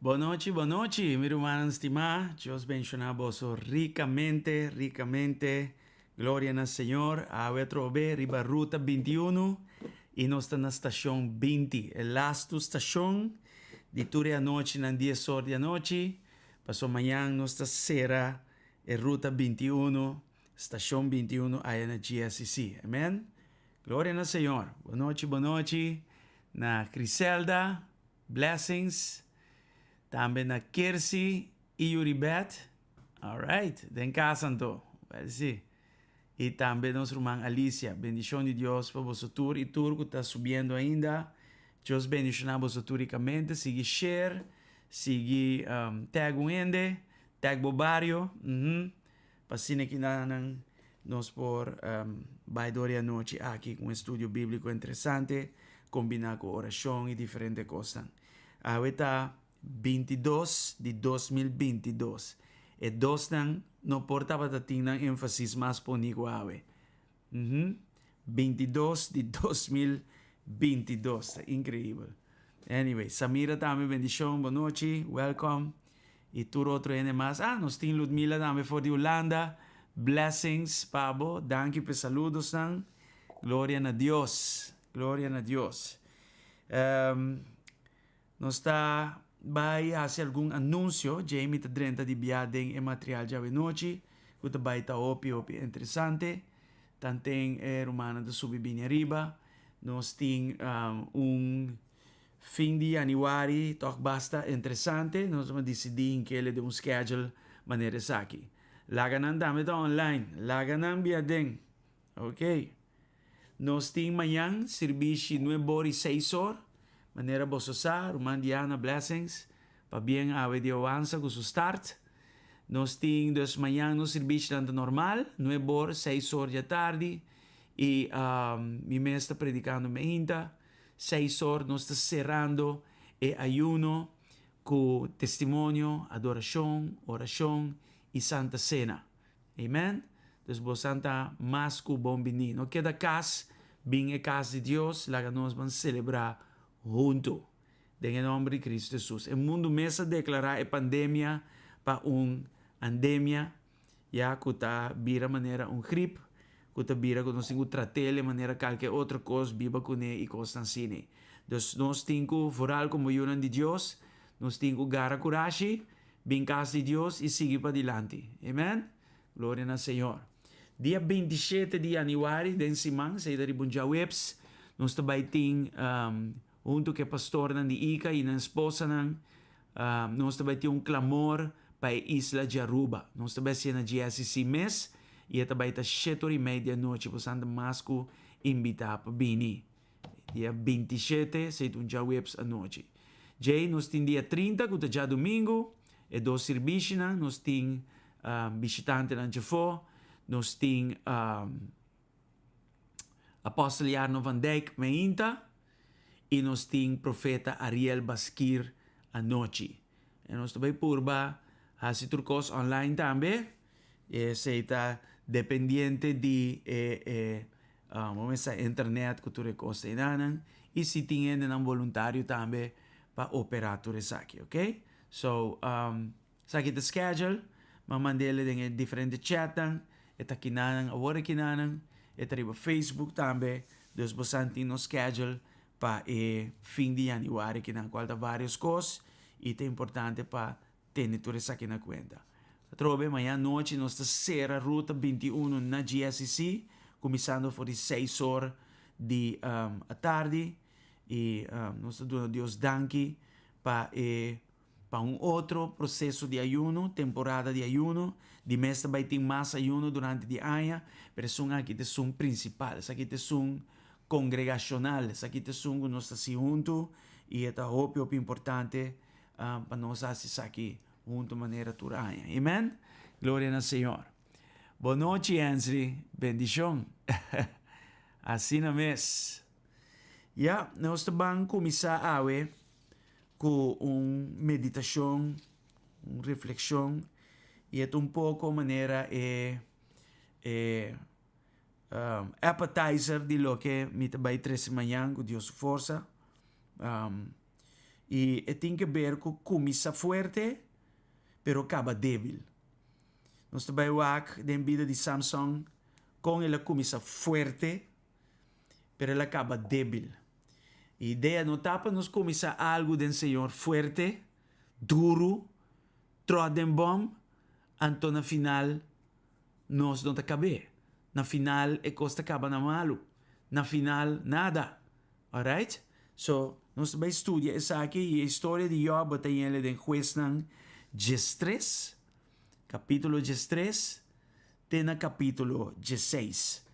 Bon nochi, bon nochi, mi rumannan stimá. Dios benshoná boso rikamente, rikamente. Gloria na Señor. Awe atrobe riba Ruta 21 i nos ta na Stashon 20, e lastu stashon di tur e anochinan dies or di anochi. Paso mañan nos ta sera e Ruta 21, Stashon 21 aya na GSCC. Amen. Gloria na Señor. Bon nochi, bon nochi na Criselda. Blessings. Tambe na Kersi y Yuribeth. Alright, den cas anto. Wel si. Y tambe nos ruman Alicia. Bendicion di Dios pa boso tur y tur cu ta subiendo ainda. Dios bendiciona boso tur ricamente. Sigui share, sigui um, tag un hende, tag bo bario. Mm -hmm. Pa asina kinanan nos por um, bai door e anochi aki cu un estudio biblico interesante, combina cu oracion y diferente cosnan. Awe ta 22 di 2022. E dosnan no por tabata tin nan énfasis mas poni ku awe. Mhm. 22 di 2022. Ta inkreibel. Anyway, Samira tambe bendishon, bon nochi, welcome. I tur otro hende mas. Ah, nos tin Ludmila tambe for di Hulanda. Blessings pa bo. Danki pa e saludosnan. Gloria na Dios. Gloria na Dios. Um, Nos ta bai hasi algun anunsio, Jamie ta drenta di bia den e material djawe-nochi, ku ta bai ta hopi hopi interesante. Tanten e rumannan ta subi bini ariba. Nos tin un fin di yanüari tòg basta interesante. Nos a disidí hink'el den un schedule manera esaki. Laga nan tambe ta online. Laga nan bia den. Ok. Nos tin mañan sirbishi nuebor i seis or. Manera boso sa, ruman Diana Blessings, pabien awe di owansa ku su start. Nos tin dus mañan nos sirbishinan ta normal, nuebor, seis or di atardi, i mi mes ta predikando meinta. Seis or nos ta serando e ayuno ku testimonio, adorashon, orashon i Santa Sena. Amen. Dus bosan ta mas ku bon bini. No keda kas, bin e kas di Dios, laga nos ban selebrá huntu. Den e nòmber di Kristu Hesus. E mundu mes a deklará e pandemia pa un andemia, ya ku ta bira manera un grip, ku ta bira ku nos tin ku trat'el manera kalke otro kos, biba kuné i kosnan asina. Dus nos tin ku, foral komo yunan di Dios, nos tin ku gara kurashi, Bin cas di Dios y sigui padilanti. Amen. Gloria na Señor. Dia 27 di januari den siman, esei ta riba un djaweps, nos ta bai tin um, hunto ku e pastornan di Ica y nan esposanan, um, nos ta bai tin un clamor pa e isla di Aruba. Nos ta bai hacié na GSCC mes y e ta bai ta shete ora y mei di anochi. Boso anda mas ku invita pa bini. Dia 27, esei ta un djaweps anochi. Djei nos tin dia 30 ku ta djadumingu, e dos sirbishinan, nos tin Bishitantenan djafó. Nos tin Apostel Jarno van Dijk meinta i nos tin Profeta Ariel Baskir anochi. I nos ta bai purba hasi tur kos online tambe. Esei ta dependiente di e e bo mester sa internet ku tur e kos einanan i si tin hendenan boluntario tambe pa operá tur esaki, oke. So Esaki ta schedule, m'a mand'ele den e diferente chatnan, e ta kinanan awor e kinanan, e ta riba Facebook tambe, dus bosan tin nos schedule pa e fin di januari kinan cual ta varios cos y ta importante pa tene tur esaki na cuenta. Atrobe maña anochi nos ta cera ruta 21 na GSCC cuminsando for di seis or di atardi y nos ta duna Dios danki pa e Pa un otro proseso di ayuno, temporada di ayuno, di mes ta bai tin mas ayuno durante di aña, pero esun aki ta esun prinsipal, esaki ta esun kongregashonal, esaki ta esun ku nos ta hasi huntu i e ta hopi hopi importante pa nos hasi esaki huntu manera tur aña. Amen? Gloria na Señor. Bon nochi Hensley, bendishon. Asina mes. Ya, nos ta ban kuminsá awe ku un meditashon, un reflekshon, i e ta un poko manera e e appetizer di loke mi ta bai trese mañan ku Dios su forsa. I e tin ke ber ku kuminsá fuerte pero kaba debil. Nos ta bai wak den bida di Samson kon el a kuminsá fuerte pero el a kaba debil. E idea no ta pa nos kuminsá algu den Señor fuerte, duru, tròt den bòm, anto na final nos no ta kab'é. Na final e kos ta kaba na malu. Na final nada. Alright? So, nos ta bai studia esaki i e historia di Jòb bo ta yende den Huesnan diestres, kapítulo diestres te na kapítulo diesseis.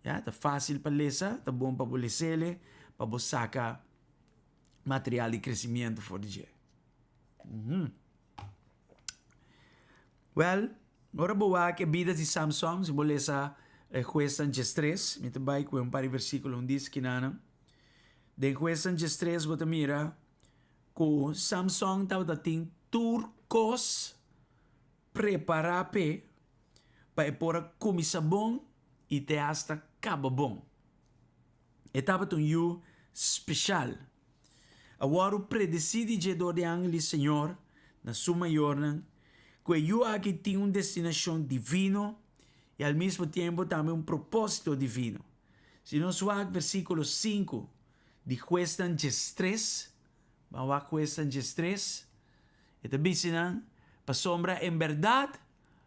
Ya, ta fácil pa lesa, ta bon pa bo lesele, pa bo saca material di crecimiento for di dje. Wel, ora bo wak e bida di Samson, si bo lesa e Huesnan diestres, mi ta bai cu un par di versiculo un dis kinanan. Den Huesnan diestres bo ta mira cu Samson tabata tin tur cos Prepará p'e pa e por a kuminsá bon i te asta kaba bon. E tabata un yu speshal. A wòrdu predesí di dje dor di angel di Señor na su mayornan ku e yu aki tin un destinashon divino i al mismo tiempo tambe un propósito divino. Si nos wak versíkulo sinku di Huesnan diestres, ban wak Huesnan diestres, E ta bisa nan, Pasobra en bèrdat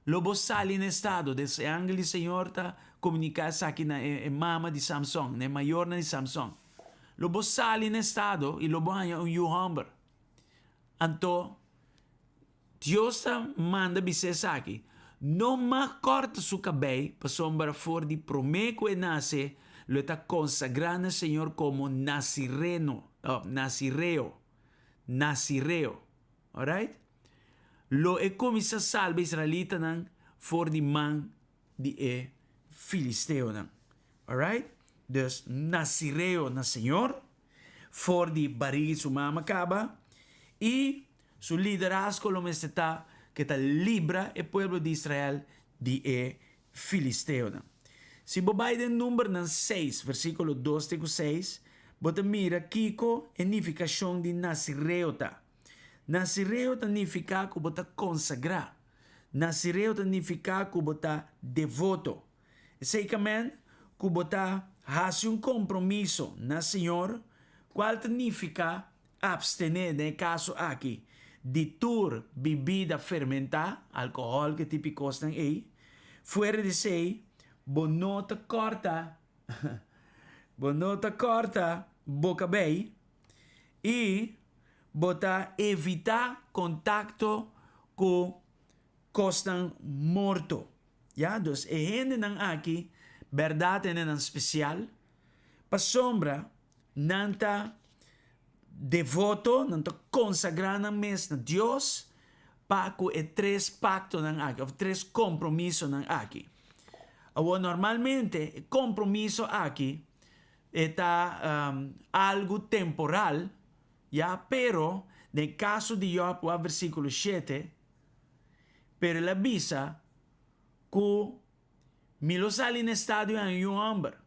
lo bo sali na estado. Des e angel di Señor ta komuniká esaki na e mama di Samson, na e mayornan di Samson. Lo bo sali na estado i lo bo haña un yu hòmber. Anto, Dios ta manda bisa esaki, No mag kòrta su kabei, pasobra for di promé ku e nase lo e ta konsagrá na Señor komo nazireno, nazireo. Nazireo. Alright? Lo e kuminsá salba israelitanan for di man di e filisteonan. Alright? Dus, nazireo na Señor, for di barigi su mama kaba, i su liderazgo lo mester ta ku e ta libra e pueblo di Israel di e filisteonan. Si bo bai den Numbernan seis, versíkulo dos te ku seis, bo ta mira kiko e nifikashon di nazireo ta. Nazireo ta nifiká ku bo ta konsagrá. Nazireo ta nifiká ku bo ta devoto. Esei ka men ku bo ta hasi un kompromiso na Señor, kual ta nifiká Abstené den e kaso aki di tur bibida fermentá, alkohòl ku e tipi kosnan ei. Fuera di esei, bo no ta kòrta bo no ta kòrta bo kabei i bo ta evitá kontakto ku kosnan morto. Ya, dus e hendenan aki bèrdat hendenan spesial pasobra Nan ta devoto, nan ta konsagrá nan mes na Dios. pa ku e tres paktonan aki òf tres kompromisonan aki. Awor normalmente e kompromiso aki e ta algu temporal, ya, pero den kaso di Jòb wak versíkulo shete, pero el a bisa ku mi lo sali na estado di haña yu hòmber,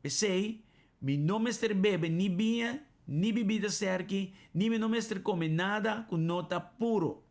p'esei mi no mester bebe ni biña ni bibida sterki, ni mi no mester kome nada ku no ta puro.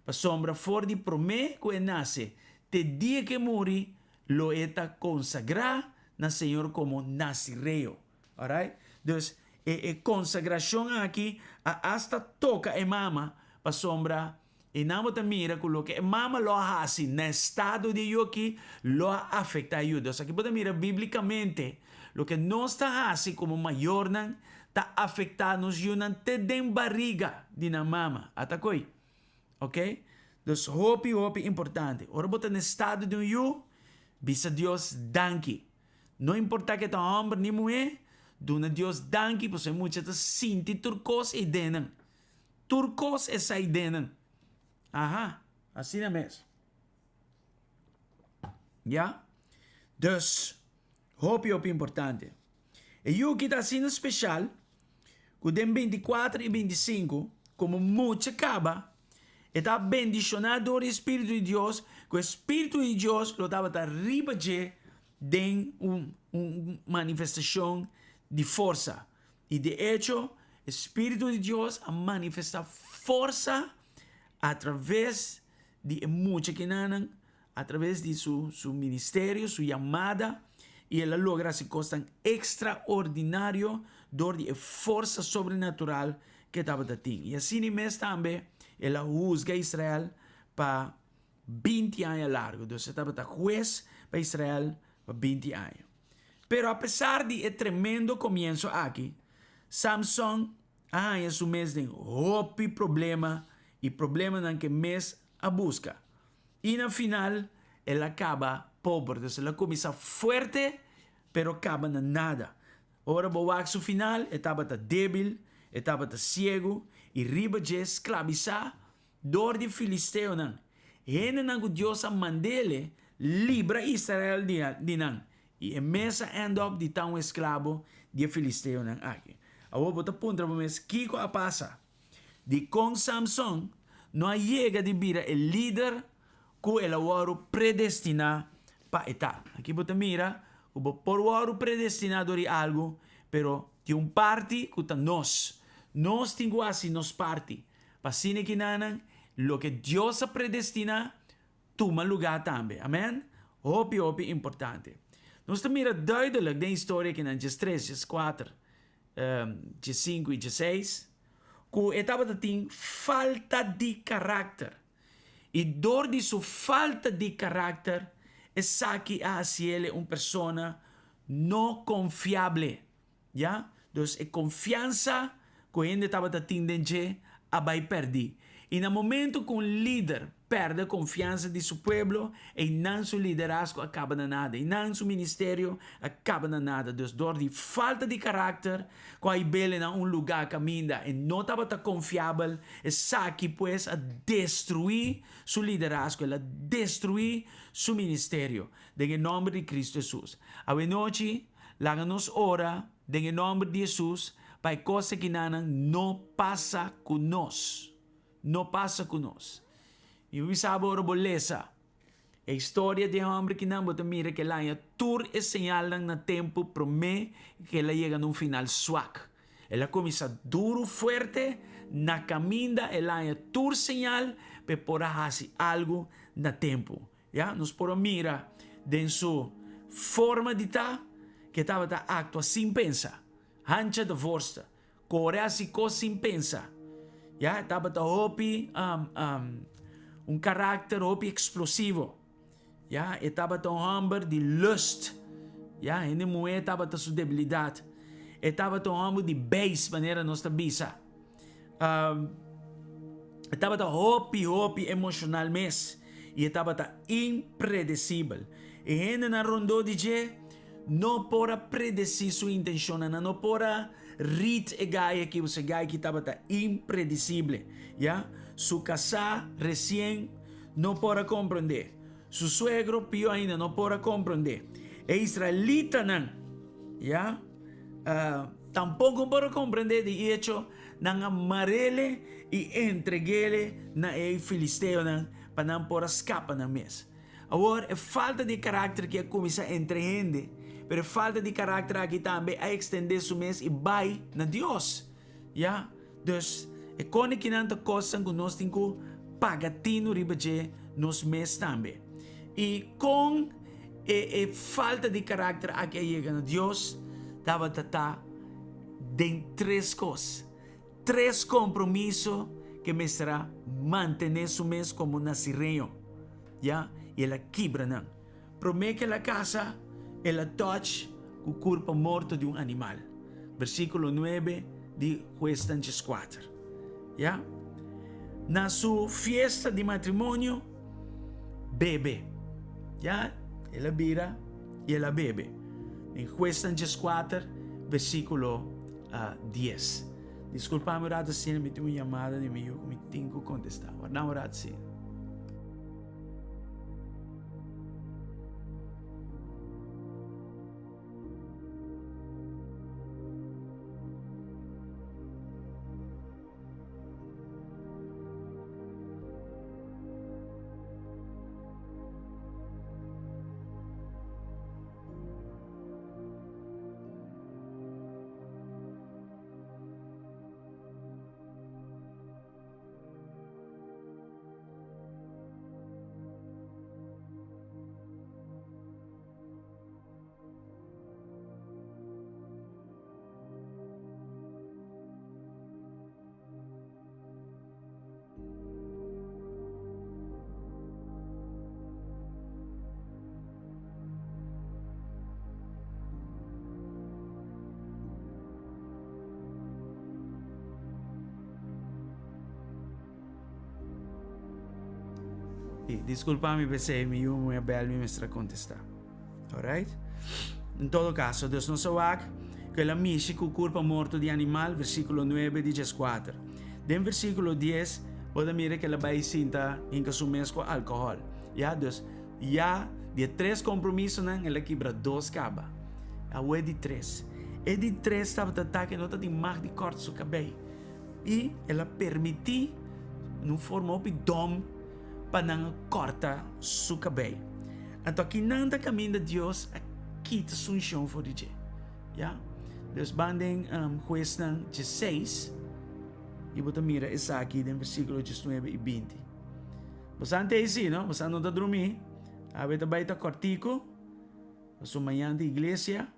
Pasobra for di promé ku e nase te dia ku e muri, lo e ta konsagrá na Señor komo nazireo. Alright? Dus, e e konsagrashon aki a asta toka e mama, pasobra einan bo ta mira ku loke e mama lo a hasi na estado di e yu aki lo a afektá e yu. Dus aki bo ta mira bíblikamente loke nos ta hasi komo mayornan ta afektá nos yunan te den bariga di nan mama. Ata koe. Ok? Dus hopi hopi importante. Ora bo ta na estado di un yu, bisa Dios danki. No importa ke ta homber ni muhé, duna Dios danki pasobra e mucha ta sinti tur kos ei den nan. Tur kos e sa ei den nan. Aha, asina mes. Ya? Dus, hopi hopi importante. E yu ki ta asina special ku den bintikuater i bintisinku komo mucha kaba e ta bendishoná dor di e Spiritu di Dios, ku e Spiritu di Dios lo tabata riba dje den un un manifestashon di forsa. I de echo e Spiritu di Dios a manifestá forsa atraves di e mucha kinanan Atraves di su su ministerio, su yamada, i el a logra hasi kosnan ekstraordinario dor di e forsa sobrenatural ku e tabata tin. I asina mes tambe el a husga Israel pa binti aña largu. Dus e tabata hues pa Israel pa binti aña. Pero apesar di e tremendo komienso aki, Samson a haña su mes den hopi problema i problemanan ku e mes a buska. I na final el a kaba pober. Dus el a kuminsá fuerte, pero kaba na nada. Ora bo wak su final, e tabata débil, e tabata siegu i riba dje sklabisá dor di filisteonan, hendenan ku Dios a mand'ele libra Israel di nan. I e mes a end up di ta un esklabo di e filisteonan aki. Awor bo ta puntra bo mes, kiko a pasa? Dikon Samson no a yega di bira e lider ku el a wòrdu predestiná pa e ta? Aki bo ta mira ku bo por wòrdu predestiná dor di algu, pero tin un parti ku ta nos. Nos tin ku hasi nos parti pa asina kinanan loke Dios a predestiná tuma lugá tambe. Amèn? Hopi, hopi importante. Nos ta mira duidelik den historia kinan djestres, djeskuater, djesinku i djeseis, ku e tabata tin falta di karakter. I dor di su falta di karakter, esaki a hasiele un persona no konfiable. Ya, dus e konfiansa ku hende tabata tin den dje a bai pèrdí. I na momentu ku un lider pèrdè konfiansa di su pueblo, einan su liderazgo a kaba na nada, einan su ministerio a kaba na nada. Dus dor di falta di karakter ku a hib'el na un lugá kaminda e no tabata konfiabel, esaki pues a destruí su liderazgo, el a destruí su ministerio. Den e nòmber di Kristu Hesus. Awenochi. Laga nos ora den e nòmber di Hesus pa e kos akinanan no pasa ku nos. No pasa ku nos. Mi por bisa bo ora bo lesa e historia di e hòmber akinan bo ta mira ku el a haña tur e señalnan na tempu promé ku el a yega na un final swak. El a kuminsá duru fuerte na kaminda el a haña tur señal pa e por a hasi algu na tempu. Ya, nos por a mira den su forma di ta ku e tabata aktua sin pensa. Hancha de voorste, kore hasi kos sin pensa. Ya, e tabata hopi un karakter hopi eksplosivo. Ya, e tabata un hòmber di lust. Ya, hende muhé tabata su debilidat. E tabata un hòmber di beis, manera nos ta bisa. E tabata hopi, hopi emoshonal mes i e tabata impredesibel. E hendenan rondó di dje no por a predesí su intenshonnan, nan no por a read e gai aki, pasobra e gai aki tabata impredisible, ya. Su kasá resien no por a komprondé. Su suegro pió ainda no por a komprondé. E israelitanan, ya, tampoko por a komprendé. Di echo, nan a mar'ele i entreg'ele na e filisteonan pa nan por a skapa nan mes. Awor, e falta di karakter aki a kuminsá entre hende, pero e falta di karakter aki tambe a ekstendé su mes i bai na Dios. Ya, dus, e konikinan ta kosnan ku nos tin ku paga tinu riba dje nos mes tambe. I kon e e falta di karakter aki a yega na Dios? Tabata ta den tres kos. Tres kompromiso ku mester a mantené su mes komo nazireño. Ya, i el a kibra nan. Promé ku el a kasa, el a touch ku kurpa morto di un animal. Versíkulo nuebe di Huesnan dieskuater. Ya. Na su fiesta di matrimonio, bebe. Ya, el a bira i el a bebe. Den Huesnan dieskuater, versíkulo dies. Diskulpa mi un rato asina, mi tin un yamada di mi yu ku mi tin ku kontestá. Warda un rato asina. Y disculpa mi p'esey, mi yu muher bel mi mester a contesta. Alright? En todo caso, dus nos a wak cu el a mishi cu curpa morto di animal, versiculo nuebe di diescuater. Den versiculo dies, bo ta mira cu el a bay sinta hinca su mes cu alcohol. Ya, dus ya di e tres compromisonan el a kibra dos caba. Awe di tres. E di tres tabata ta cu e no ta tin mag di corta su cabey. I el a permití, na un forma hopi dòm, pa nan a kòrta su kabei. Anto aki nan ta kaminda Dios a kita su unshon for di dje. Ya. Dus ban den Huesnan dieseis i bo ta mira esaki den versíkulo diesnuebe i binti. Bo sa ante ei si, no? Bo sa no ta drumí. Awe ta bai ta kòrtiku, pasobra mañan ta iglesia.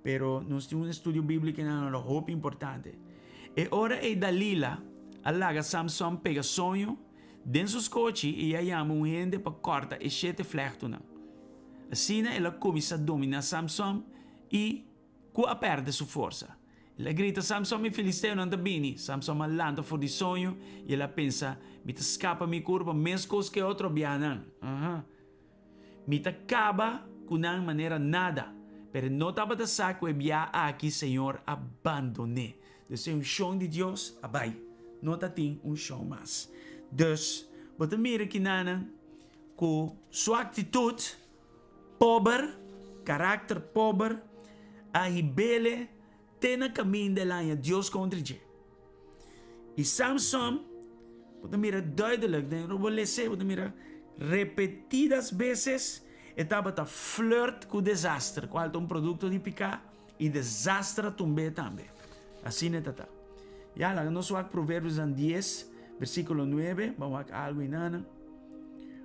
Pero nos tin un estudio bíblico nan lo hopi importante. E ora ei Dalila a laga Samson pega soño den su skochi i a yama un hende pa kòrta e shete flèchtunan. Asina el a kuminsá dominá Samson i ku a pèrdè su forsa. El a grita, Samson, mi filisteonan ta bini! Samson a lanta for di soño i el a pensa, Mi ta skapa mi kurpa meskos ku e otro biahanan. Aha. Mi ta kaba ku nan manera nada. Pero e no tabata sa ku e bia aki Señor a bandon'é. Dus e unshon di Dios a bai. No ta tin unshon mas. Dus, bo ta mira kinanan ku su aktitut pober, karakter pober, a hib'ele te na kaminda el haña Dios kontra dje. I Samson, bo ta mira duidelijk, den bo lese bo ta mira repetidas beses e tabata flirt ku desaster, kual ta un produkto di piká, i desaster a tumb'é tambe. Asina e ta ta. Ya, laga nos wak Proverbionan dies, versíkulo nuebe, ban wak algu einan.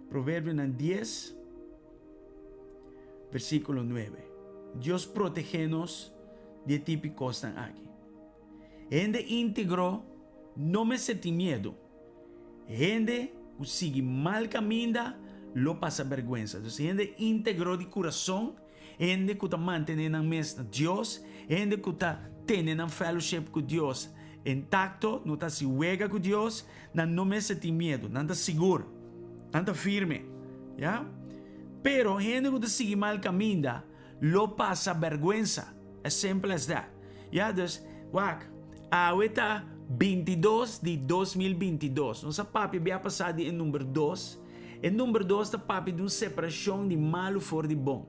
Proverbionan dies, versíkulo nuebe. Dios protegé nos di e tipi kosnan aki. Hende íntegro no mester tin miedu. Hende ku sigui mal kaminda lo pasa bèrgwensa. Dus hende íntegro di kurason, hende ku ta mantené nan mes na Dios, hende ku ta tene nan fellowship ku Dios intakto, no ta hasi wega ku Dios, nan no mester tin miedu. Nan ta sigur, nan ta firme. Ya? Pero hende ku ta sigui mal kaminda lo pasa bèrgwensa. As simple as that. Ya, dus, wak, awe ta 22 di 2022. Nos a papia bia pasá di e number dos. E number dos ta papia di un separashon di malu for di bon.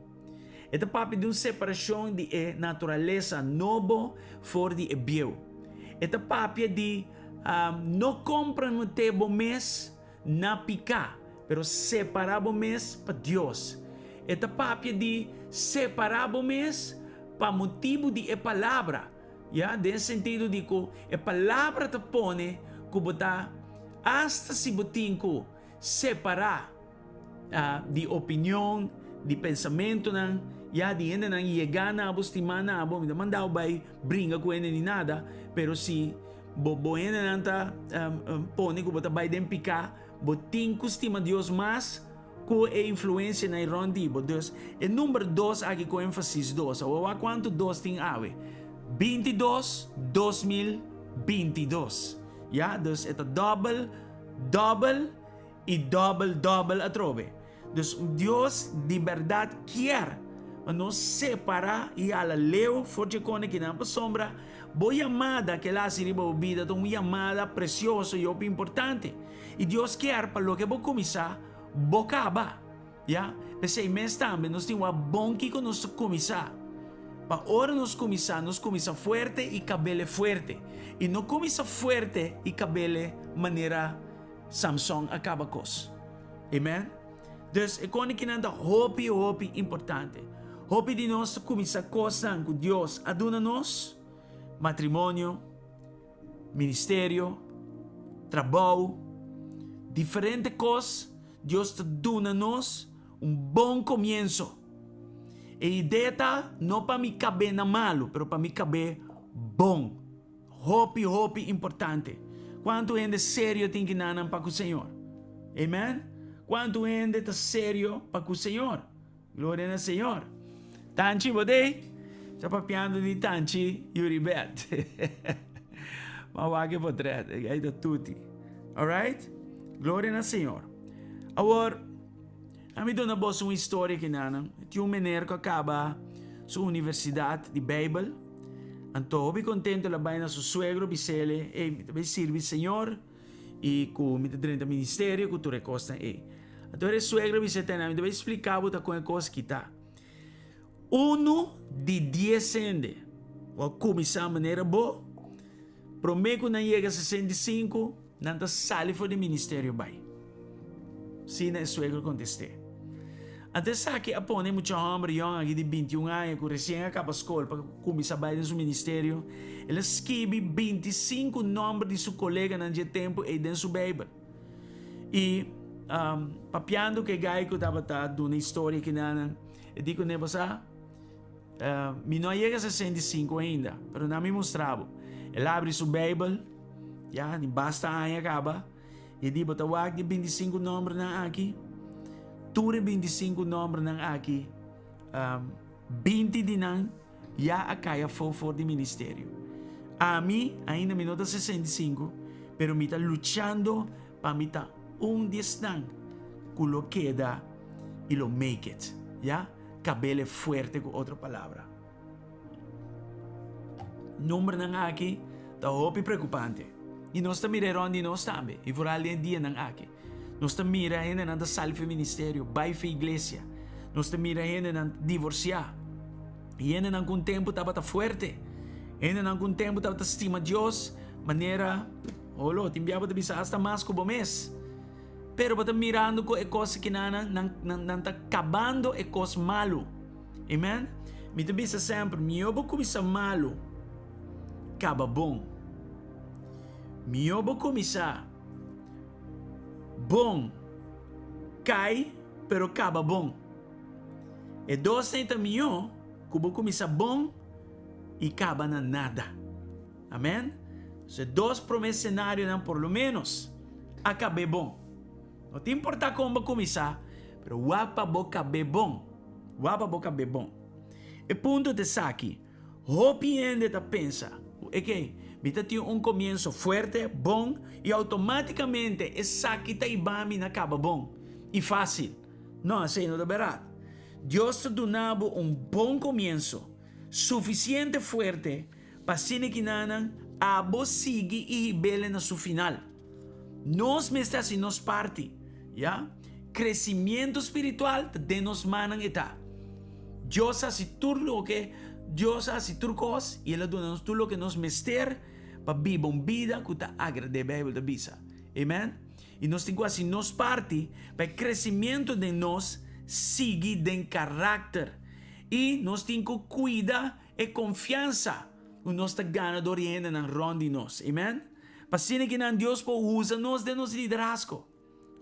E ta papia di un separashon di e naturalesa nobo for di e bieu. E ta papia di no komprometé bo mes na piká, pero separá bo mes pa Dios. E ta papia di separá bo mes pa motibu di e palabra, ya, den sentido di ku e palabra ta pone ku bo ta, asta si bo tin ku separá di opinion, di pensamentunan, ya, di hendenan yegá na bo, stimá na bo, mi ta manda bo bai bringa ku hende ni nada, pero si Bo bo hendenan ta pone ku bo ta bai den piká, bo tin ku stima Dios mas ku e influensianan ei rònt di bo. Dus, e number dos aki ku énfasis dos. Awor wak kuantu dos tin awe. 22, 2022. Ya, dus e ta dòbel, dòbel i dòbel dòbel atrobe. Dus Dios di bèrdat kier pa nos separá i hala leu for dje kone kinan pasobra bo yamada ku el a hasi riba bo bida ta un yamada presioso i hopi importante. I Dios kier pa loke bo kuminsá, bo kaba. Ya, p'esei mes tambe nos tin wak bon kiko nos ta kuminsá. Pa ora nos kuminsá, nos kuminsá fuerte i kab'el fuerte. I no kuminsá fuerte i kab'el manera Samson a kaba kos. Amen. Dus e konikinan ta hopi hopi importante. Hopi di nos ta kuminsá kosnan ku Dios a duna nos, matrimonio, ministerio, trabou, diferente kos Dios ta duna nos un bon komienso. E idea ta no pa mi kab'é na malu, pero pa mi kab'é bon. Hopi hopi importante. Cuanto hende serio tin ki nanan pa cu Señor? Amen. Cuanto hende ta serio pa cu Señor? Gloria na Señor. Tanchi bo dey? Ta papiando di Tanchi Yuribet. Ma wak e potret, e gai ta tuti. Alright? Gloria na Señor. Awor, ami duna boso un historia ki nanan. Tin un meneer cu a caba su universidad di Bijbel. Anto hopi contento el a bai na su suegro bisele, Ey, mi ta bai sirbi Señor y cu mi ta drenta ministerio cu tur e cosnan ey. Anto e suegro bisa tene, mi ta bai splica bo ta con e cos kita. Uno di dies hende cu a cuminsa manera bo, prome cu nan yega 65, nan ta sali for di ministerio bai. Asina e suegro contest'é. Anto esaki a pone e mucha homber yong aki di 21 aña cu recien a caba scol pa cuminsa bai den su ministerio. El a skibi 25 nomber di su coleganan dje tempo ei den su Bijbel. Y papiando cu e guy cu tabata duna historia kinanan, e di cu ne, Bo sa, mi no a yega 65 ainda, pero na mi mustra bo. El a abri su Bijbel, ya, di basta aña caba. E di, Bo ta wak di 25 nombernan aki? Tur e 25 nombernan aki, um, 20 di nan ya a kai afó for di ministerio. Ami, ainda mi no ta 65, pero mi ta luchando pa mi ta un di esnan ku lo keda i lo make it. Ya? Kabele fuerte ku otro palabra. Numbernan aki ta hopi preokupante. I nos ta mira e rònt di nos tambe, i foral den e dianan aki. Nos ta mira hendenan ta sali for e ministerio, bai for e iglesia. Nos ta mira hendenan ta divorsiá. I hendenan ku un tempu tabata fuerte. Hendenan ku un tempu tabata stima Dios manera, holo, tin bia bo ta bisa asta mas ku bo mes. Pero bo ta mirando ku e kos akinan nan, nan, nan ta kabando e kos malu. Amen. Mi ta bisa semper, mihó bo kuminsá malu, kaba bon. Mihó bo kuminsá bon, kai, pero kaba bon. E dosnan ta mihó ku bo kuminsá bon i kaba na nada. Amen. So e dos promé senarionan por lo ménos a kab'é bon. No ta importá kon bo kuminsá, pero wak pa bo kab'é bon. Wak pa bo kab'é bon. E punto ta esaki, hopi hende ta pensa ku ekey, mi ta tin un komienso fuerte, bon, i outomátikamente esaki ta hiba mi na kaba bon i fásil. No, esei no ta bèrdat. Dios ta duna bo un bon komienso, sufisiente fuerte pa asina kinanan. Abo sigui i hib'ele na su final. Nos mester hasi nos parti, ya. Crecimiento spiritual ta den nos mannan e ta. Dios a hasi tur loke, Dios a hasi tur cos i el a duna nos tur loke nos mester pa biba un bida cu ta agrad'é, Bijbel ta bisa. Amen. I nos tin cu hasi nos parti pa e crecimiento den nos sigui den caracter. I nos tin cu cuida e confiansa cu nos ta gana dor di hendenan rond di nos. Amen. Pa asina kinan Dios por usa nos den nos liderazgo.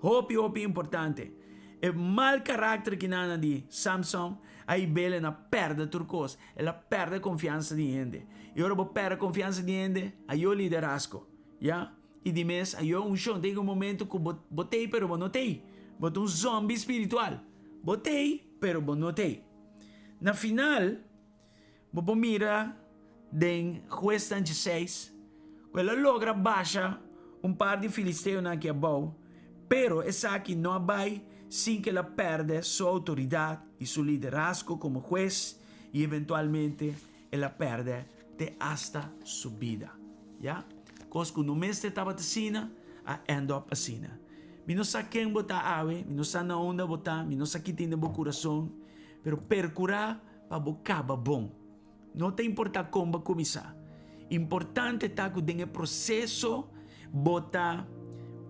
Hopi hopi importante. E mal karakter kinana di Samson a hib'el na perde tur kos. El a perde konfiansa di hende. I ora bo perde konfiansa di hende, ayo liderazgo. Ya? I di mes ayo unshon. Tin un momento ku bo bo t'ei pero bo no t'ei. Bo ta un zombi spiritual. Bo t'ei pero bo no t'ei. Na final. Bo por mira den Huesnan dieseis ku el a logra basha un par di filisteonan aki abou, pero esaki no a bai sin ku el a pèrdè su outoridat i su liderazgo komo hues i eventualmente el a pèrdè te asta su bida. Ya, kos ku no mester tabata asina a end up asina. Mi no sa ken bo ta awe, mi no sa na unda bo ta, mi no sa ki tin den bo kurason, pero perkurá Pa bo kaba bon. No ta importá kon bo a kuminsá. Importante ta ku den e proseso bo ta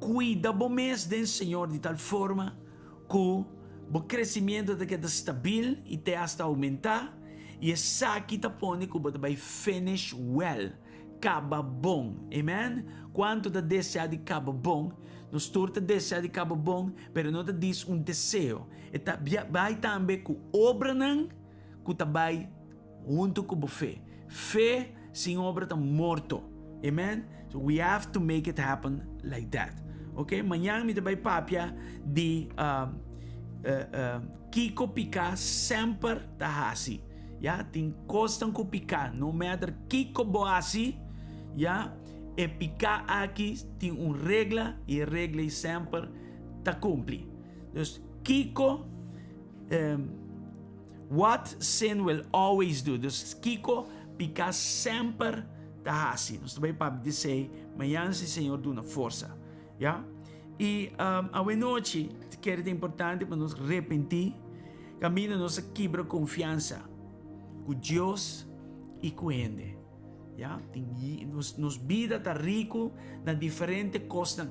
kuida bo mes den Señor di tal forma ku bo kresimiento ta keda stabil i te asta oumentá, i esaki ta pone ku bo ta bai finish well, kaba bon. Amen. Kuantu ta deseá di kaba bon? Nos tur ta deseá di kaba bon, pero no ta dis un deseo. E ta bai tambe ku obranan ku ta bai huntu ku bo fe. Fe sin obra ta morto. Amen? So we have to make it happen like that. Ok, mañan mi ta bai papia di uh, uh, uh, kiko piká semper ta hasi. Ya, tin kosnan ku piká, no matter kiko bo hasi, ya, e piká aki tin un regla i e regla ei semper ta kumpli. Dus kiko um, what sin will always do. Dus kiko piká semper ta hasi. Nos ta bai papia di esei mañana si Señor duna forsa. Ya? I um, awe nochi kere ta importante pa nos repentí kaminda nos a kibra konfiansa ku Dios i ku hende. Ya, tin nos nos bida ta riku na diferente kosnan.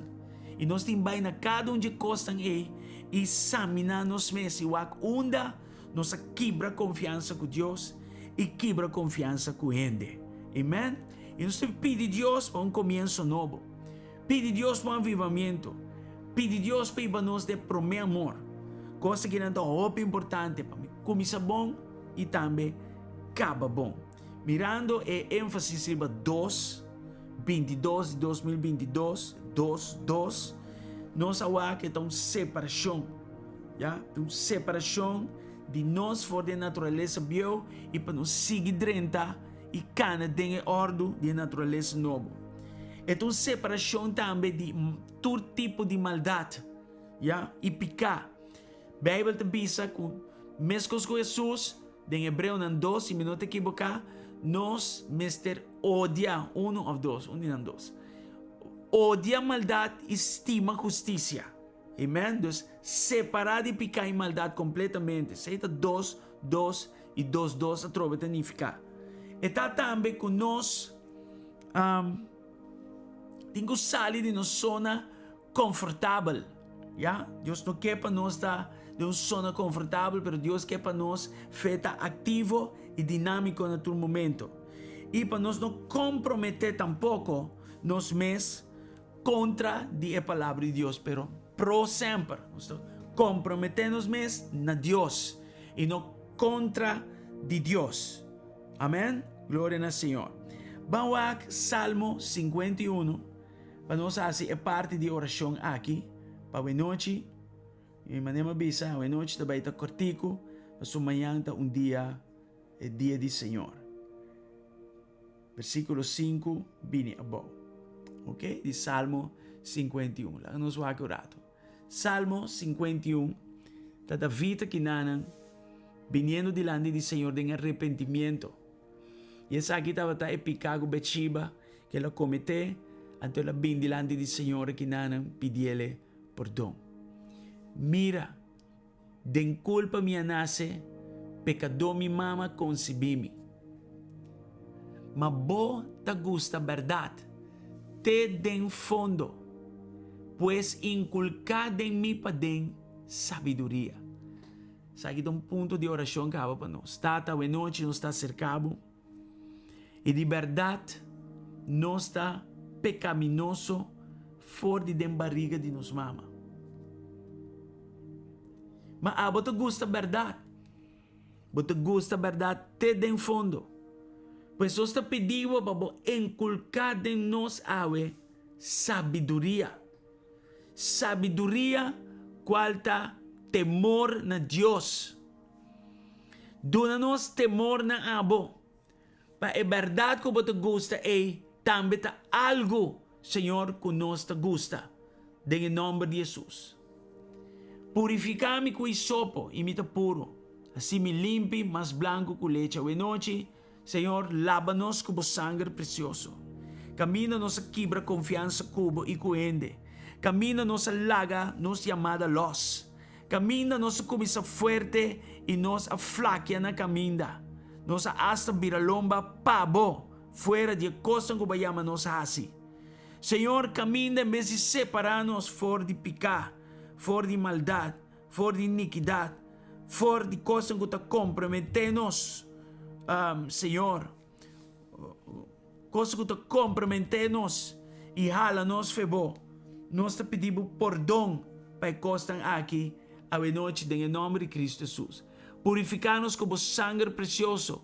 I nos tin bai na kada un dje kosnan ei i saminá nos mes i wak unda nos a kibra konfiansa ku Dios i kibra konfiansa ku hende. Amen. I nos tin pidi Dios pa un komienso nobo. Pidi Dios pa un avivamiento. Pidi Dios pa hiba nos den promé amor. Kos akinan ta hopi importante pa mi kuminsá bon i tambe kaba bon. Mirando e énfasis riba dos, bintidos di 2022, dos, dos, nos a wak e ta un separashon, ya, ta un separashon di nos for di e naturalesa bieu i pa nos sigui drenta i kana den e òrdu di e naturalesa nobo. E ta un separashon tambe di tur tipo di maldat, ya, i piká. Beibel ta bisa ku meskos ku Hesus, den Hebreonan dos, si mi no ta ekiboká, nos mester odia, unu òf dos, un di nan dos, odia maldat i stima hustisia. Amen. Dus, separá di piká i maldat kompletamente. Esei ta dos, dos i dos, dos atrobe ta nifiká. E ta tambe ku nos um, tin ku sali di nos zona Konfortabel, ya. Dios no ke pa nos ta den un zona konfortabel, pero Dios ke pa nos fe ta aktivo i dinámiko na tur momento. I pa nos no komprometé tampoko nos mes kontra di e Palabra di Dios, pero pro semper. Nos ta komprometé nos mes na Dios i no kontra di Dios. Amèn. Gloria na Señor. Ban wak Salmo 51. Pa nos hasi e parti di orashon aki pa awenochi, mi manera mi a bisa, awenochi ta bai ta kortiku, pasobra mañan ta un dia, e dia di Señor. Versíkulo sinku bini abou. Ok, di Salmo 51. Laga nos wak un ratu. Salmo 51 ta David akinanan biniendo dilanti di Señor den arrepentimiento. I esaki tabata e piká ku Betshiba. ku el a kometé, anto el a bin dilanti di Señor akinanan pidiele pordon. Mira, den kulpa mi a nase, pekadó mi mama a konsibí mi. Ma bo ta gusta bèrdat te den fondo, pues inkulká den mi paden sabiduria. Esaki ta un punto di orashon kaba pa nos. Tata, awenochi nos ta aserká bo i di bèrdat nos ta pekaminoso for di den bariga di nos mama. Ma abo ta gusta bèrdat. Bo ta gusta bèrdat te den fondo. Pues nos ta pidi bo pa bo enkulká den nos awe sabiduria. Sabiduria kual ta temor na Dios. Duna nos temor na abo, pa e bèrdat ku bo ta gusta ei tambe ta algu, Señor, ku nos ta gusta. Den e nòmber di Hesus. Purifiká mi ku isopo i mi ta puru. Hasi mi limpi, mas blanku ku lechi awenochi. Señor, laba nos ku bo sanger presioso. Kaminda nos a kibra konfiansa ku bo i ku hende. Kaminda nos a laga nos yamada lòs. Kaminda nos a kuminsá fuerte i nos a flakia na kaminda. Nos a asta bira lomba pa bo, fuera di e kosnan ku bo a yama nos hasi. Señor, kaminda en bes di separá nos for di piká, for di maldat, for di inikidat, for di kosnan ku ta komprometé nos, Señor, kosnan ku ta komprometé nos i hala nos fe Bo, nos ta pidi Bo pordon pa e kosnan aki awenochi den e nòmber di Kristu Hesus. Purifiká nos ku Bo sanger presioso.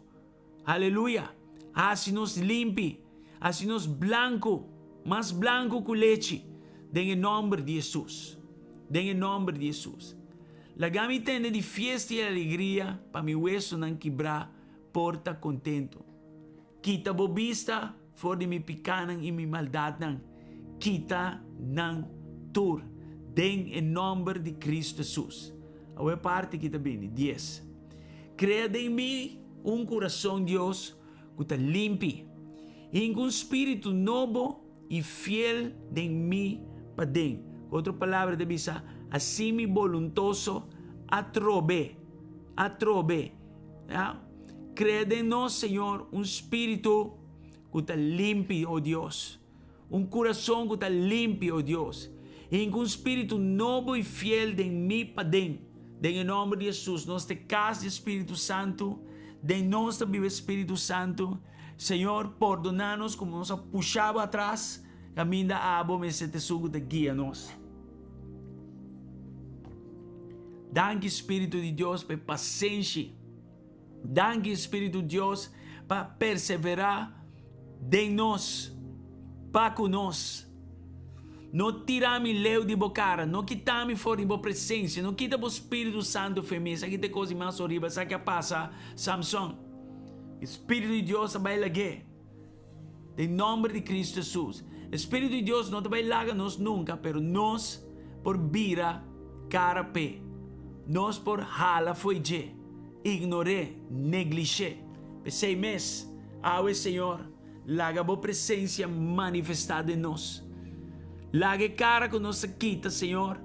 Aleluya! Hasi nos limpi, hasi nos blanku, mas blanku ku lechi, den e nòmber di Hesus. Den e nòmber di Hesus. Laga mi tende di fiesta i alegria pa mi wesonan kibrá por ta kontentu. Kita bo bista for di mi pikánan i mi maldatnan, kita nan tur, den e nòmber di Kristu Hesus. Awor e parti ki ta bini, dies. Krea den mi un kurason, Dios, ku ta limpi, i hinka un spiritu nobo i fiel den mi paden. Ku otro palabra ta bisa, hasi mi boluntoso atrobe, atrobe. Ya. Krea den nos, Señor, un spiritu ku ta limpi, o Dios. Un kurason ku ta limpi, o Dios, i hinka un spiritu nobo i fiel den mi paden. Den e nòmber di Hesus, nos ta e kas di e Spiritu Santu, den nos ta biba e Spiritu Santu. Señor, pordoná nos komo nos a pusha Bo atras, kaminda Abo mester ta esun ku ta guia nos. Danki, Spiritu di Dios, pa e pasenshi. Danki Spiritu Dios pa perseverá den nos, pa ku nos. No tira mi leu di bo kara, no kita mi for di bo presensia, no kita bo Spiritu Santu fe mi. Esaki ta e kos di mas horibel, esaki a pasa Samson. E Spiritu di Dios a bai lag'é. Den nomber di Cristo Jesus. E Spiritu di Dios no ta bai laga nos nunca, pero nos por bira cara p'e. Nos por hala fo'i dje, ignor'é, neglish'é. P'esei mes, awe Señor, laga Bo presencia manifestá den nos. Laga e cara cu nos a kita, Señor,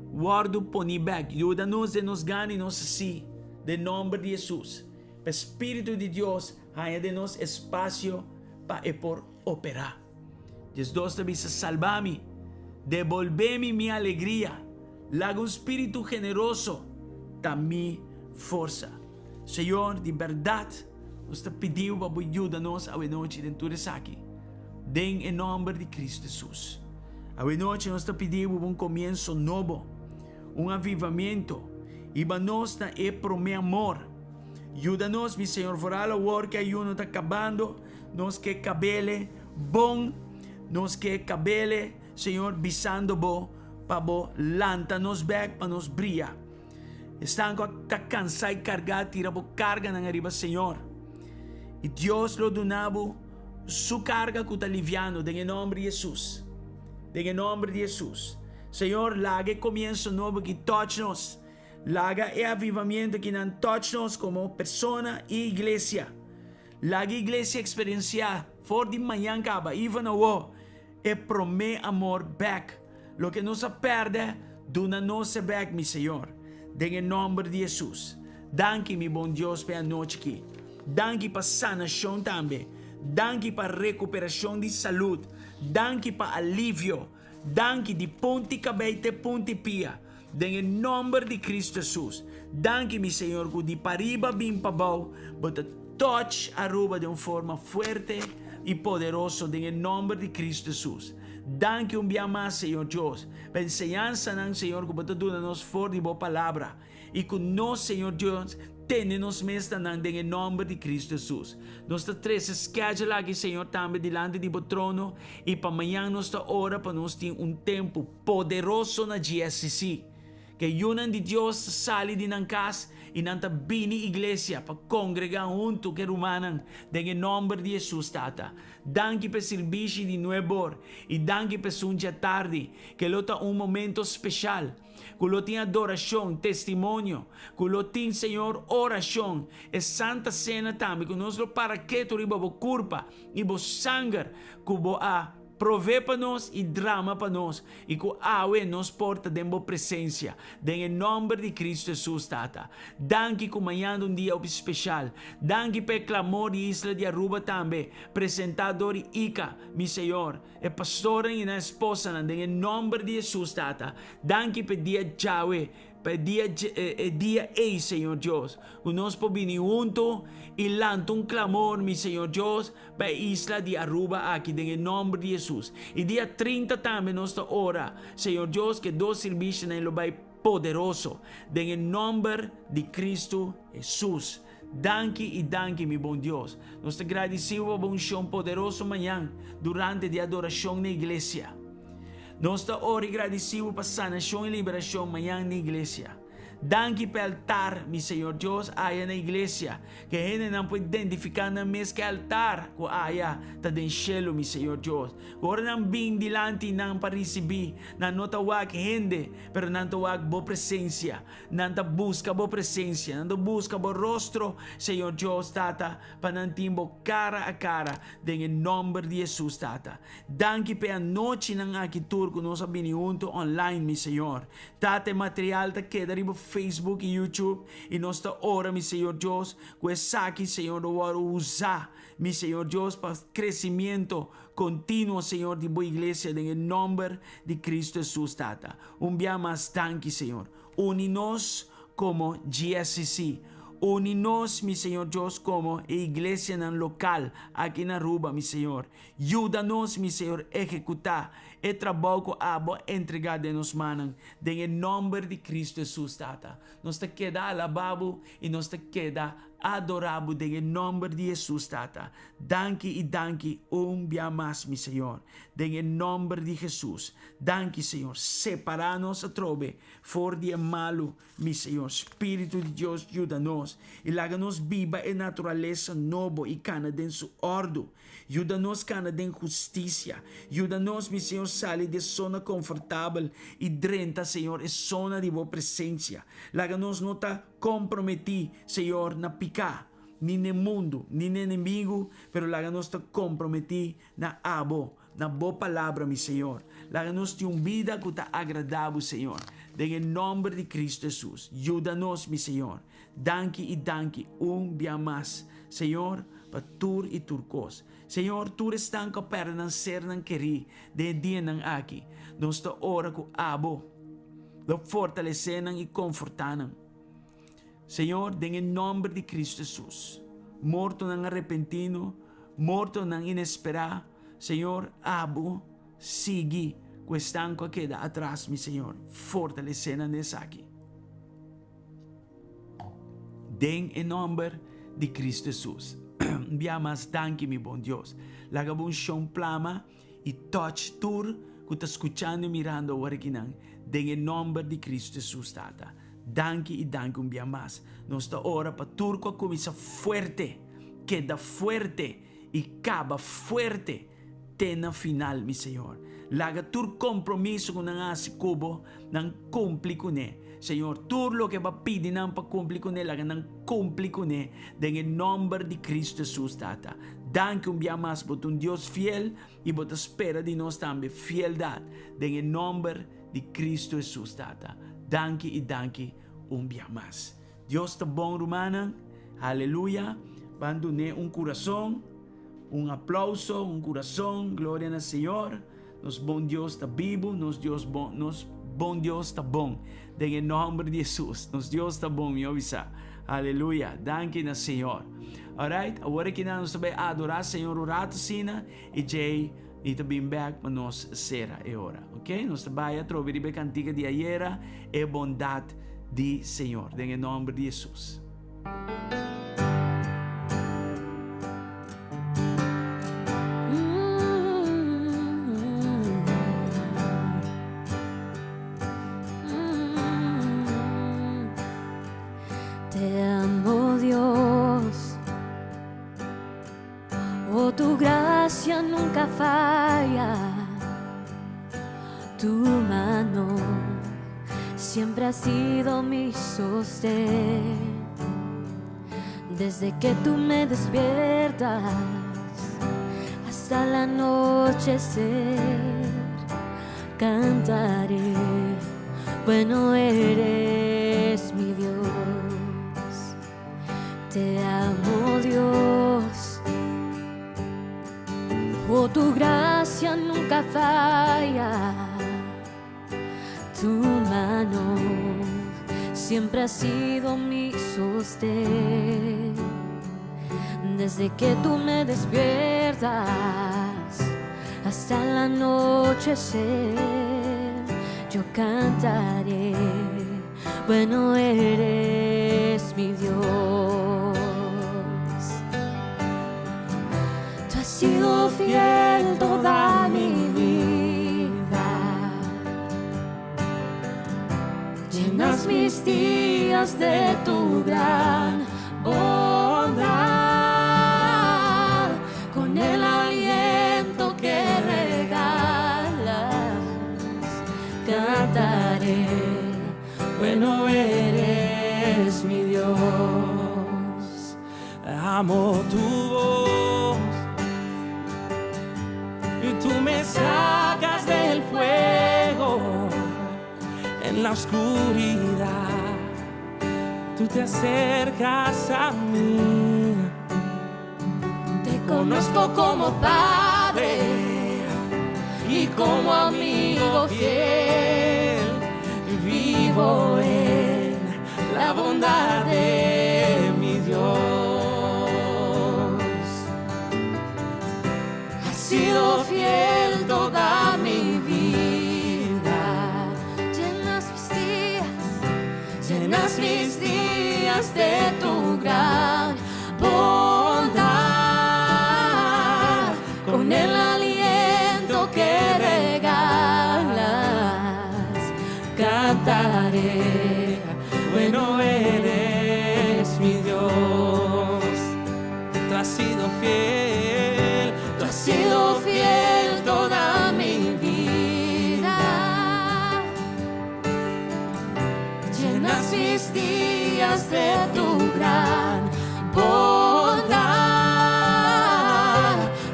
wordu poni bek. Yuda nos den nos gana i nos hací, den nomber di Jesus. P'e Spiritu di Dios haña den nos espasio pa e por operá. 12 ta bisa, Salba mi, debolbé mi mi alegria, laga un spiritu generoso ta mi forsa. Señor, di bèrdat nos ta pidiu pa bo yuda nos awenochi den tur esaki, den e nòmber di Kristu Hesus. Awenochi nos ta pidiu bo un komienso nobo, un avivamiento, hiba nos na e promé amor. Yuda nos, mi Señor, foral awor ke ayuno ta kabando, nos ke kabele bon, nos ke kabele, Señor, bisando Bo pa Bo lanta nos bek pa nos bria. Esnan ku ta kansá i kargá, tira bo karganan ariba Señor, i Dios lo duna bo Su karga ku ta liviano, den e nòmber di Hesus. Den e nòmber di Hesus. Señor, laga e komienso nobo aki touch nos. Laga e avivamiento kinan touch nos como persona y iglesia. Laga iglesia experiencia. For di mañan kaba, even awo, e promé amor bèk. Loke nos a pèrdè, duna nos e bèk, mi Señor. Den e nòmber di Hesus. Danki, mi bon Dios, pa e anochi aki. Danki pa sanashon tambe. Danki pa rekuperashon di salud. Danki pa alivio. Danki di punti kabei te punti pia. Den e nòmber di Kristu Hesus. Danki, mi Señor, ku di pariba bin pabou, bo ta touch Aruba den un forma fuerte i poderoso den e nòmber di Kristu Hesus. Danki un bia mas, Señor Dios, pa enseñansanan, Señor, ku bo ta duna nos for di bo Palabra. I ku nos, Señor Dios, tene nos mes na nan den e nòmber di Kristu Hesus. Nos ta trese schedule aki, Señor, tambe dilanti di bo trono, i pa mañan nos ta ora pa nos tin un tempu poderoso na GSCC. Ku e yunan di Dios ta sali di nan kas i nan ta bini iglesia pa kongregá huntu ku e rumannan den e nòmber di Hesus, Tata. Danki pa e sirbishi di nuebor i danki pa esun djatardi, ku lo ta un momento speshal. Ku lo tin adorashon, testimonio, ku lo tin, Señor, orashon, e Santa Sena tambe, ku nos lo para ketu riba bo kurpa i bo sanger ku bo a provee pa nos i drama pa nos, i ku awe nos por ta den bo presensia, den e nòmber di Kristu Hesus, Tata. Danki ku mañan ta un dia hopi speshal. Danki pa e klamor di isla di Aruba tambe, presentá dor di Ika, mi Señor. E pastornan i nan esposanan den e nomber di Hesus, Tata. Danki pa e dia djawe, pa e dia e dia ei, Señor Dios, ku nos por bini huntu i lanta un klamor, mi Señor Dios, pa e isla di Aruba aki den e nomber di Hesus. I dia 30 tambe nos ta ora, Señor Dios, ku e dos sirbishinan lo bai poderoso den e nomber di Cristo Hesus. Danki i danki, mi bon Dios. Nos ta gradisí bo pa bo unshon poderoso mañan durante di adorashon na iglesia. Nos ta ora i gradisí bo pa sanashon i liberashon mañan na iglesia. Danki pa e altar, mi Señor Dios, aya na iglesia, ku e hendenan por identifiká nan mes ku e altar ku aya ta den shelu, mi Señor Dios. Ku ora nan bin dilanti nan pa risibí, nan no ta wak hende, pero nan ta wak bo presensia. Nan ta buska bo presensia, nan ta buska bo rostro, Señor Dios, Tata, pa nan tin bo kara a kara den e nòmber di Hesus, Tata. Danki pa e anochinan aki tur ku nos a bini huntu online, mi Señor. Tata, e material ta keda riba Facebook i YouTube, i nos ta ora, mi Señor Dios, ku esaki, Señor, lo wòrdu usá, mi Señor Dios, pa kresimiento kontinuo, Señor, di bo iglesia den e nòmber di Kristu Hesus, Tata. Un bia mas danki, Señor. Uni nos komo GSCC. Uni nos, mi Señor Dios, komo e iglesianan lokal aki na Aruba, mi Señor. Yuda nos, mi Señor, ehekutá e trabou ku Abo a entregá den nos mannan. Den e nòmber di Kristu Hesus, Tata. Nos ta keda alabá Bo i nos ta keda adorá Bo den e nòmber di Hesus, Tata. Danki i danki un bia mas, mi Señor. Den e nòmber di Hesus. Danki, Señor. Separá nos atrobe for di e malu, mi Señor. Spiritu di Dios yuda nos i laga nos biba e naturalesa nobo i kana den su òrdu. Yuda nos kana den hustisia. Yuda nos, mi Señor, sali di e zona konfortabel i drenta, Señor, e zona di bo presensia. Laga nos no ta komprometí, Señor, na piká, ni n'e mundu, ni n'e enemigu, pero laga nos ta komprometí na abo. Na bo palabra, mi Señor. Laga nos tin un bida ku ta agradá bo, Señor. Den e nòmber di Kristu Hesus, yuda nos, mi Señor. Danki i danki un bia mas, Señor, pa tur i tur kos. Señor, tur esnan ku a pèrdè nan sernan kerí den e dianan aki, nos ta ora ku abo lo fortalesé nan i konfortá nan. Señor, den e nòmber di Kristu Hesus, mortonan arepentino, mortonan inesperá, Señor, abo sigui ku esnan ku a keda atras, mi Señor, fortalesé nan den esaki. Den e nòmber di Kristu Hesus. Un bia mas danki, mi bon Dios. Laga bo unshon plama i touch tur ku ta skuchando i mirando awor akinan, den e nòmber di Kristu Hesus, Tata. Danki i danki un bia mas. Nos ta ora pa tur ku a kuminsá fuerte, keda fuerte i kaba fuerte te na final, mi Señor. Laga tur kompromiso ku nan a hasi ku Bo, nan kumpli kuné. Señor, tur loke Bo a pidi nan pa kumpli kuné, laga nan kumpli kuné den e nòmber di Kristu Hesus, Tata. Danki un bia mas, bo ta un Dios fiel i bo ta spera di nos tambe fieldat den e nòmber di Kristu Hesus, Tata. Danki i danki un bia mas. Dios ta bon rumannan, aleluya, ban dun'é un kurason, un aplauso, un kurason, gloria na Señor, nos bon Dios ta bibu, nos Dios bon, nos bon Dios ta bon, den e nòmber di Hesus, nos Dios ta bon, mi a bisa, aleluya, danki na Señor. Alright, awor aki nan nos ta bai adorá Señor un rato asina, i djei mi ta bin bèk pa nos sera e ora. Ok, nos ta bai atrobe riba e kantika di ayera, E bondat di Señor, den e nòmber di Hesus. Te amo Dios. Oh, tu gracia nunca falla. Tu mano siempre ha sido mi sostén. Desde que tú me despiertas hasta el anochecer, cantaré. Bueno eres mi Dios. Te amo Dios. Oh, tu gracia nunca falla. Tu mano siempre ha sido mi sostén. Desde que tú me despiertas hasta el anochecer, yo cantaré. Bueno eres mi Dios. Tú has sido fiel toda mi vida. Llenas mis días de tu gran bondad con el aliento que regalas. Cantaré, bueno eres mi Dios. Amo tu voz y tú me sacas del fuego en la oscuridad. Tú te acercas a mí. Te conozco como padre y como amigo fiel. Vivo en la bondad de mi Dios. Has sido fiel toda mi vida. Llenas mis días, llenas mis días de tu gran bondad. Con el aliento que regalas, cantaré. Bueno eres mi Dios. Tú has sido fiel, tú has sido fiel toda mi vida. Llenas mis días de tu gran bondad.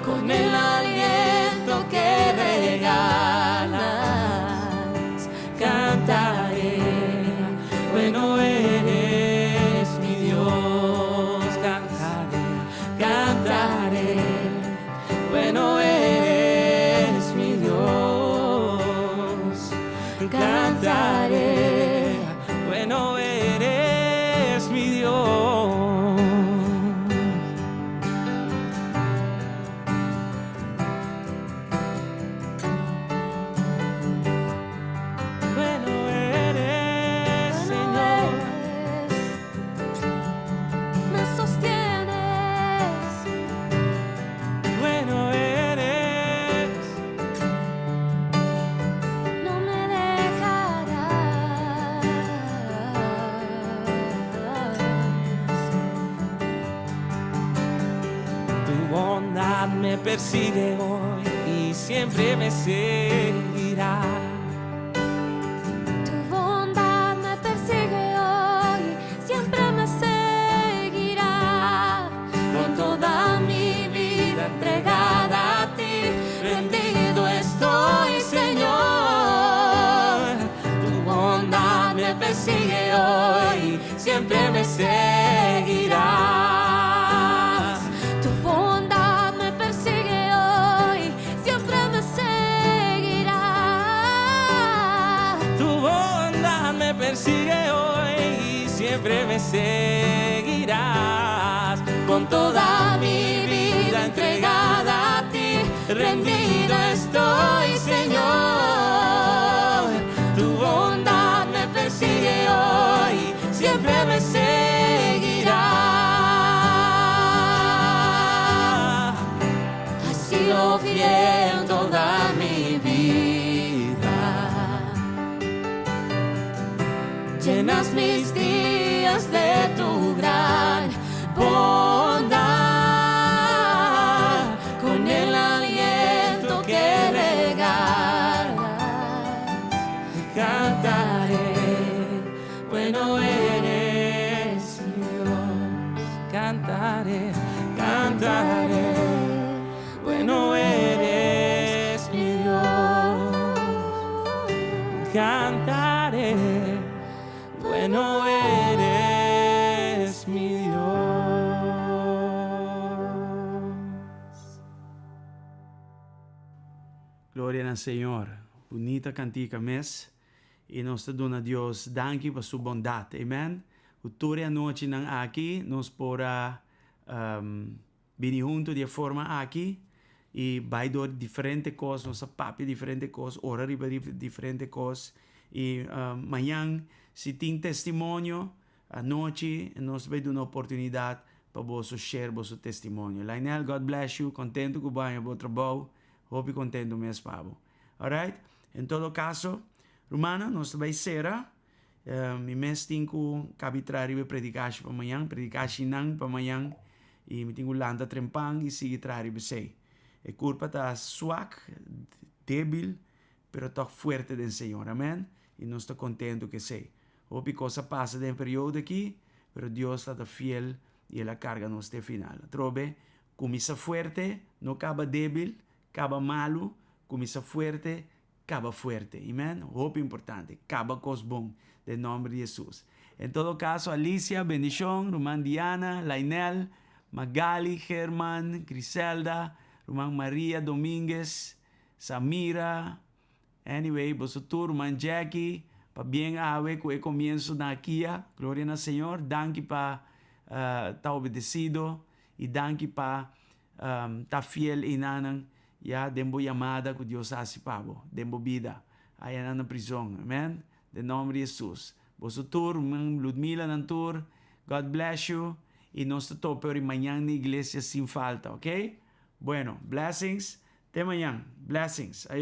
Con el aliento que regalas, cantaré. Bueno eres mi Dios, cantaré, cantaré. Bueno eres mi Dios, cantaré. Bueno eres mi Dios. Bueno eres, Señor. Me sostienes. Bueno eres. No me dejarás. Tu bondad me persigue hoy y siempre me seguirá. Tu bondad me persigue hoy, siempre me seguirá. Con toda mi vida. me seguirás. Con toda mi vida entregada a ti, rendido estoy, Señor. Tu bondad me persigue hoy, siempre me seguirá. Has sido fiel toda mi vida. Llenas mis días de tu gran bondad con el aliento que regalas. Cantaré, bueno eres mi Dios. Cantaré, cantaré, bueno eres mi Dios. Cantaré, bueno eres mi Dios. Gloria na Señor. Bunita cantica mes. Y nos ta duna Dios danki pa su bondad. Amen. Cu tur e anochinan aki nos por a um, bini hunto di e forma aki y bai door diferente cos, nos a papia diferente cos, ora riba diferente cos. Y um, mañan si tin testimonio, anochi nos bai duna oportunidad pa boso share boso testimonio. Lionel, God bless you. Contento cu bo haña bo trabou. Hopi contento mes pa bo. Alright? En todo caso, rumannan, nos ta bai cera. Mi mes tin cu cabi traha riba e predicashi pa mañan, predicashinan pa mañan, y mi tin cu lanta trempan y sigui traha riba esey. E curpa ta swak, debil, pero toch fuerte den Señor. Amen? Y nos ta contento cu esey. Hopi cos a pasa den e periodo aki, pero Dios ta ta fiel y El a carga nos te final. Atrobe, cuminsa fuerte, no caba debil, caba malo, cuminsa fuerte, caba fuerte. Amen? Hopi importante, caba cos bon, den nomber di Jesus. En todo caso, Alicia, bendicion, ruman Diana, Lainel, Magali, German, Griselda, ruman Maria Dominguez, Samira, Anyway, boso tur, ruman Jackie, pabien awe ku e komienso na Kia. Gloria na Señor. Danki pa ta obedesido i danki pa ta fiel einanan ya den bo yamada ku Dios a hasi pa bo den bo bida ayanan na prizon. Amen. Den nomber di Jesus. Boso tur, ruman Ludmila nan tur, God bless you i nos ta tope ori mañan na iglesia sin falta, ok? Bueno, blessings. Te mañan. Blessings. Ayo.